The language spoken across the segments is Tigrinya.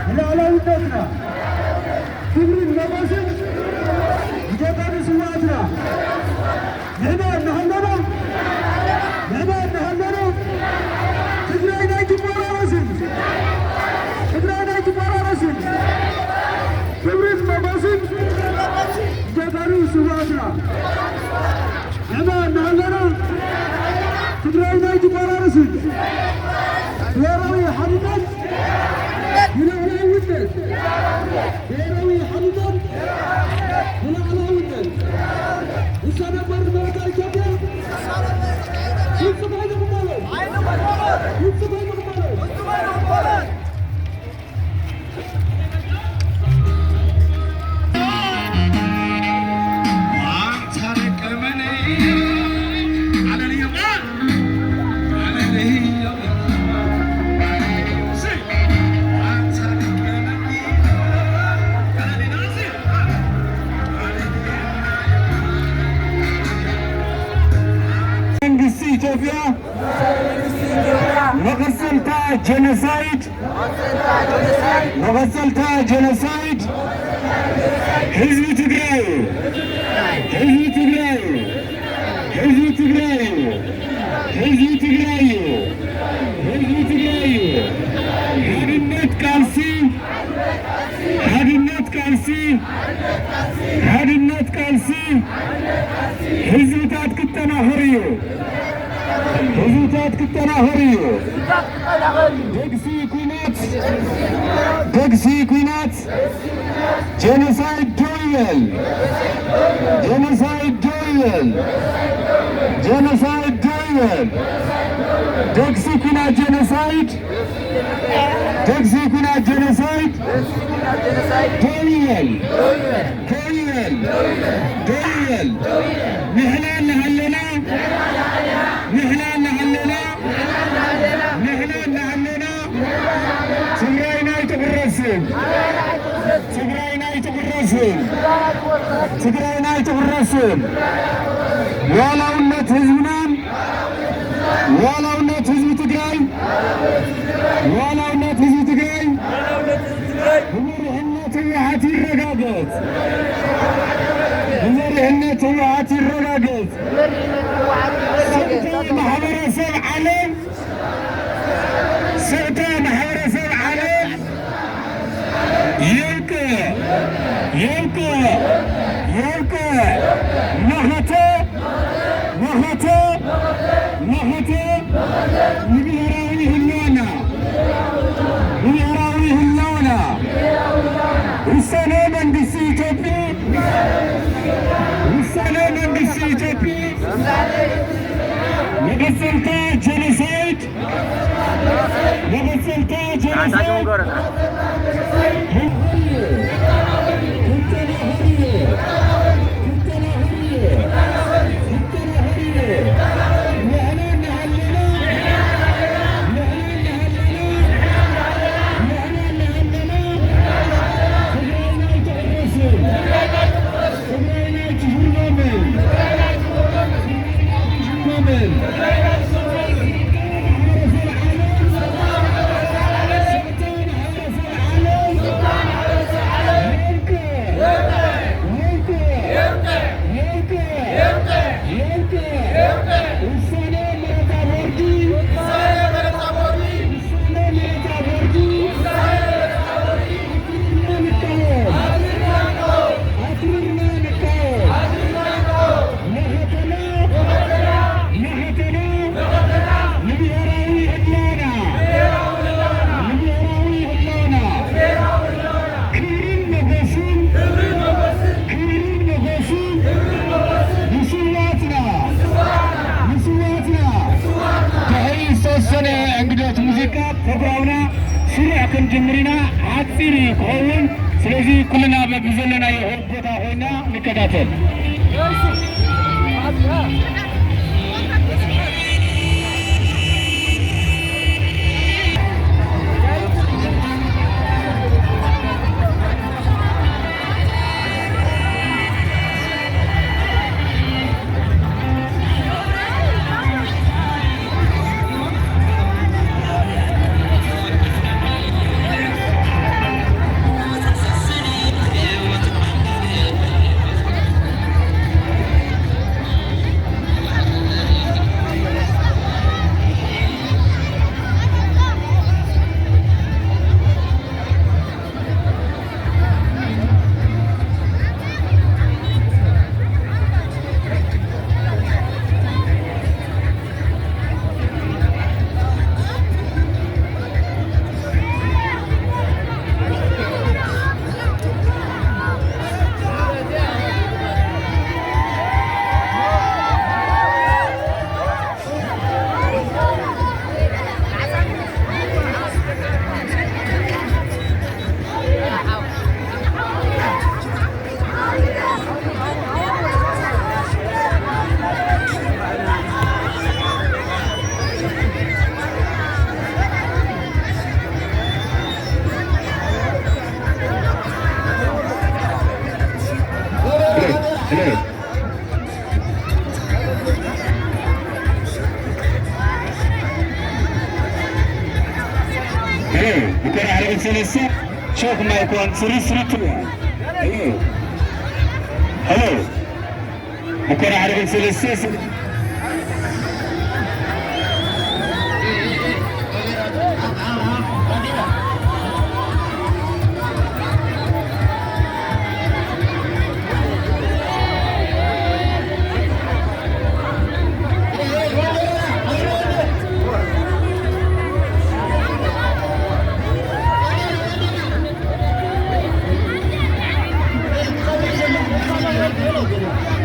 ንሉዓላውነትና ክብርን ሞገስን ንጀጋኑ ስውኣትና። ንሕና እናሃለና፣ ንሕና እናሃለና ትግራይና ኣይትቆራረስን፣ ትግራይና ኣይትቆራረስን። ክብርን ሞገስን ንጀጋኑ ስውኣትና። ንሕና እናሃለና ትግራይና ኣይትቆራረስን። ብሄራዊ ሓድነት ንሉዓላውነት፣ ብሄራዊ ሓድነት ንሉዓላውነት። ውሳነ ባድመ ኢትዮጵያ ፍጹም ኣይንቕበሎን። ፍጹም ኣይንቕበሎን። መንግስቲ ኢትዮጵያ መቐጸልታ ጀኖሳይድ፣ መቐጸልታ ጀኖሳይድ ህዝቢ ትግራይ፣ ህዝቢ ትግራይ፣ ህዝቢ ትግራይ፣ ህዝቢ ትግራይ፣ ህዝቢ ትግራይ። ሓድነት ቃልሲ፣ ሓድነት ቃልሲ፣ ሓድነት ቃልሲ ህዝብታት ክጠናኸር እዩ። ህዝብታት ክጠናኸር እዩ። ደግሲ ኲናት፣ ደግሲ ኲናት፣ ጀኖሳይድ ደው ይበል። ጀኖሳይድ ደው ይበል። ጀኖሳይድ ደው ይበል። ደግሲ ኲናት ጀኖሳይድ፣ ደግሲ ኲናት ጀኖሳይድ ደው ይበል። ደው ይበል፣ ደው ይበል። ንሕና እናሃለና፣ ንሕና እናሃለና፣ ንሕና እናሃለና ትግራይና ኣይትቑረስን፣ ትግራይና ኣይትቑረስን፣ ትግራይና ኣይትቑረስን። ሉዓላውነት ህዝብናን ሉዓላውነት ህዝቢ ትግራይ፣ ሉዓላውነት ህዝቢ ትግራይ ብመሪሕነት ህወሓት ይረጋገጽ። ብመሪሕነት ህወሓት ይረጋገጽ። ስልጣን ማሕበረሰብ ዓለም፣ ስልጣን ማሕበረሰብ ዓለም ይብቅዕ፣ ይብቅዕ፣ ይብቅዕ። መኸተ፣ መኸተ፣ መኸተ ንብሄራዊ ህልውና፣ ንብሄራዊ ህልውና። ውሳነ መንግስቲ ኢትዮጵያ፣ ውሳነ መንግስቲ ኢትዮጵያ። መቐጸልታ ጀኖሳይድ፣ መቐጸልታ ጀኖሳይድ። ንብሄራዊ ህልውና፣ ንብሄራዊ ህልውና ክብርን ሞገስን፣ ክብርን ሞገስን ንስውኣትና፣ ንስውኣትና። ድሕሪ ዝተወሰነ እንግዶት ሙዚቃ ፕሮግራምና ስሩዕ ክንጅምር ኢና። ሓፂር እዩ ክኸውን። ስለዚ ኩልና በብዘለናዮ ቦታ ኮይና ንከታተል። Hello, Bukora Harvard Celeste, Chok Mike one three three two. Hello. Hello. Bukora Harvard Celeste. Hello, Bukora.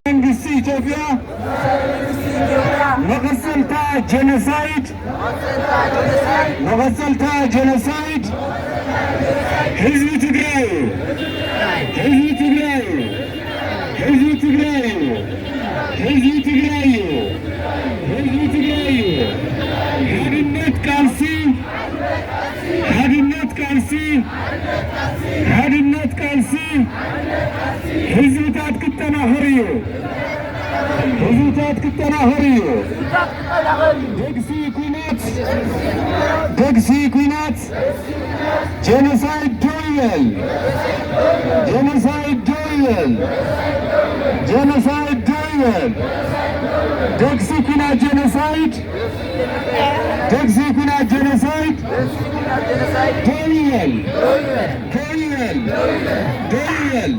መንግስቲ ኢትዮጵያ መቐጸልታ ጀኖሳይድ፣ መቐጸልታ ጀኖሳይድ ህዝቢ ትግራይ እዩ። ህዝቢ ትግራይ እዩ። ህዝቢ ትግራይ እዩ። ህዝቢ ትግራይ እዩ። ህዝቢ ትግራይ እዩ። ሓድነት ቃልሲ፣ ሓድነት ቃልሲ፣ ሓድነት ቃልሲ ህዝብታት ክጠናኸር እዩ። ህዝብታት ክጠናኸር እዩ። ደግሲ ኲናት፣ ደግሲ ኲናት ጀኖሳይድ ደው ይበል። ጀኖሳይድ ደው ይበል። ጀኖሳይድ ደው ይበል። ደግሲ ኲናት ጀኖሳይድ፣ ደግሲ ኲናት ጀኖሳይድ ደው ይበል። ደው ይበል። ደው ይበል።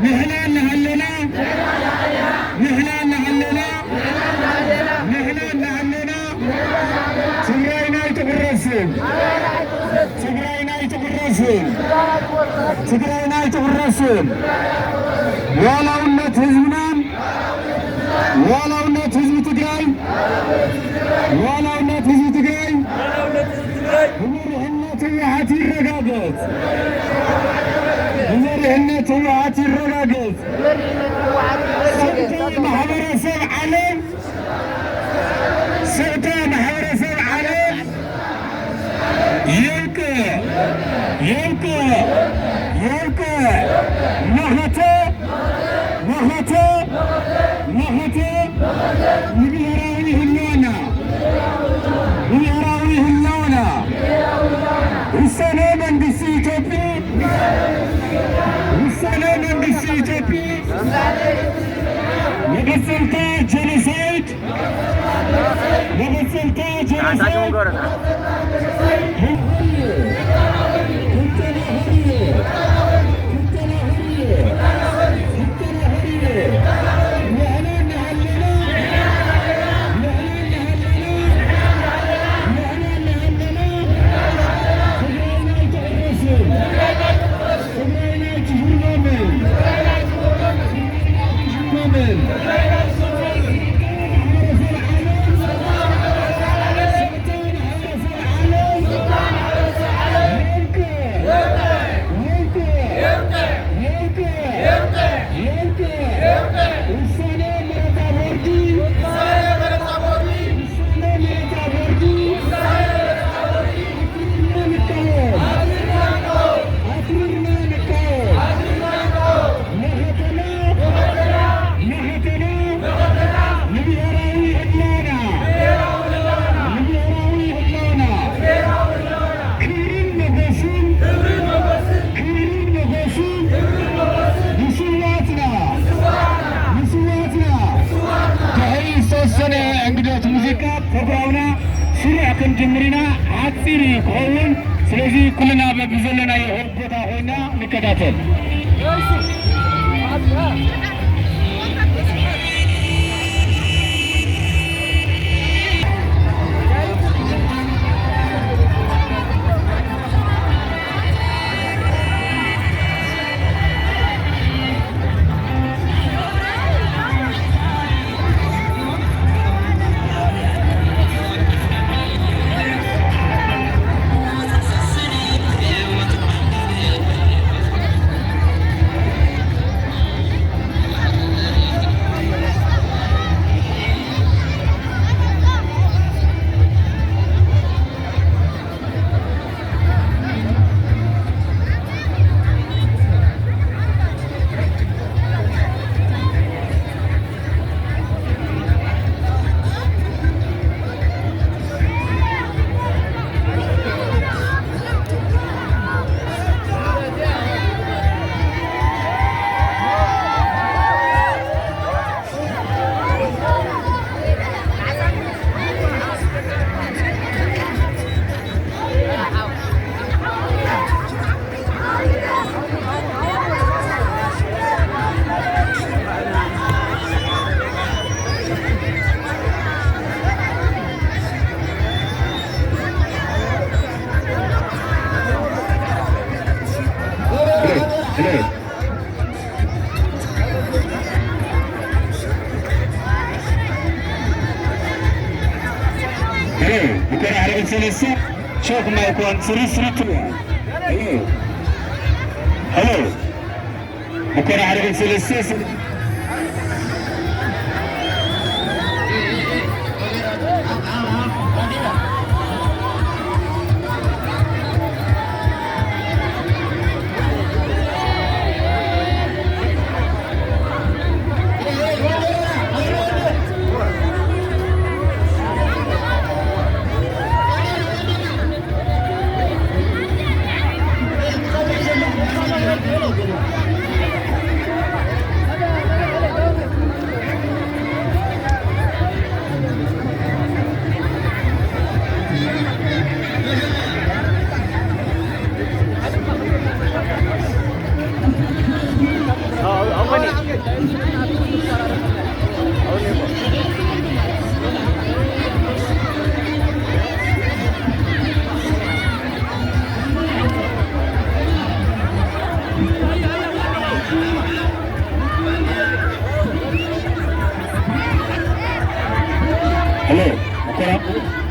ንሕና እናሃለና፣ ንሕና እናሃለና፣ ንሕና እናሃለና ትግራይና ኣይትቑረስን። ትግራይና ኣይትቑረስን። ትግራይና ኣይትቑረስን። ሉዓላውነት ህዝብናን ሉዓላውነት ህዝቢ ትግራይ፣ ሉዓላውነት ህዝቢ ትግራይ ብመሪሕነት ህወሓት ይረጋገጽ። ብመሪሕነት ህወሓት ይረጋገጽ። ስርተ ማሕበረሰብ ዓለም፣ ስርተ ማሕበረሰብ ዓለም ይብቅዕ፣ ይብቅዕ፣ ይብቅዕ። መኸተ፣ መኸተ፣ መኸተ ንብሄራዊ ህልውና፣ መቐጸልታ ጀኖሳይድ፣ መቐጸልታ ጀኖሳይድ። ንብሔራዊ ህልውና፣ ንብሔራዊ ህልውና፣ ክብርን ሞገስን፣ ክብርን ሞገስን ንስዋትና፣ ንስዋትና። ድሕሪ ዝተወሰነ እንግዶት ሙዚቃ ፕሮግራምና ስሩዕ ክንጅምር ኢና። ሓፂር እዩ ክኸውን። ስለዚ ኩልና በብዘለናዮ ቦታ ኮይና ንከታተል። Hello, Bukhara Arabic Celeste, Chok Maikwan, Suri Suri Tua. Hello. Hello. Bukhara Arabic Celeste. Hello, Bukhara.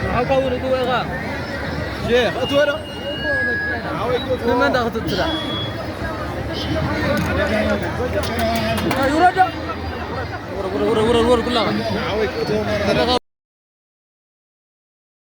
ንዓውካ እውን እትወ ኢኻ። ሼኽ፣ እትወ ዶ? ንመን ዳ ክትእትዳ? ይውረድ ዶ? ውረድ፣ ውረድ፣ ውረድ፣ ውረድ፣ ውረድ፣ ኩላኻ።